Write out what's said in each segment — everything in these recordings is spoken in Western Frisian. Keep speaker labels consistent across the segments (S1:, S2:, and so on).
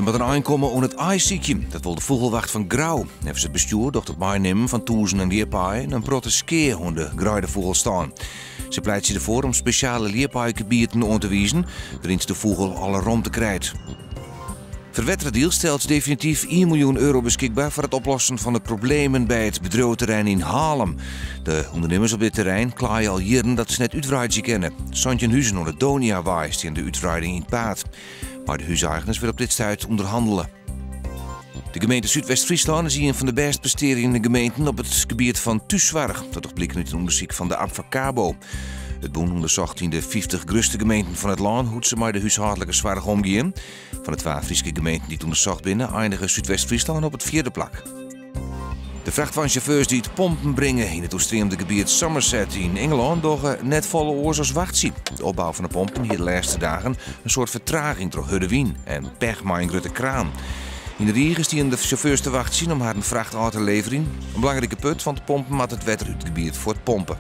S1: Der moat in ein komme oan it aaisykjen. Dat wol de fûgelwacht fan Grou. Neffens it bestjoer docht it meinimmen fan tûzenen ljipaaien in protte skea oan de greidefûgelstân. Se pleitsje derfoar om spesjale ljipaaigebieten oan te wizen, wêryn't de fûgel alle romte krijt. Ferwerderadiel stelt definityf ien miljoen euro beskikber foar it oplossen fan de problemen by it bedriuweterrein yn Hallum. De ûndernimmers op dit terrein kleie al jierren dat se net útwreidzje kinne. 17 huzen oan de Doniawei stean de útwreiding yn 't paad. Mei de húseigeners wurdt op dit stuit ûnderhannele. De gemeente Súdwest-Fryslân is ien fan de bêst prestearjende gemeenten op it gebiet fan thússoarch. Dat docht bliken út in ûndersyk fan de Abvakabo. It bûn ûndersocht yn de 50 grutste gemeenten fan it lân hoe't se mei de húshâldlike soarch omgean. Fan de twa Fryske gemeenten dy't ûndersocht binne, einige Súdwest-Fryslân op it fjirde plak. De frachtweinsjauffeurs dy't pompen bringe yn it oerstreamde gebiet Somerset yn Ingelân dogge net folle oars as wachtsje. De opbou fan de pompen hie de lêste dagen in soad fertraging troch hurde wyn en pech mei in grutte kraan. Yn de rige stienen de sjauffeurs te wachtsjen om harren fracht ôf te leverjen. In belangrike put, want de pompen moatte it wetter út it gebiet fuortpompe.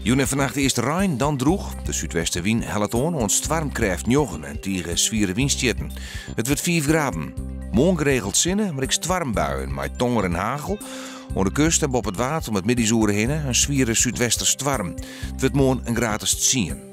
S1: Jûn en fannacht earst rein, dan drûch. De súdwestewyn hellet oan oant stoarmkrêft njoggen en tige swiere wynstjitten. It wurdt 5 graden. Moarn geregeld sinne, mar ek stoarmbuien mei tonger en hagel. Oan de kust en boppe it Waad om it middeisoere hinne in swiere súdwesterstoarm. It wurdt moarn in graad as tsien.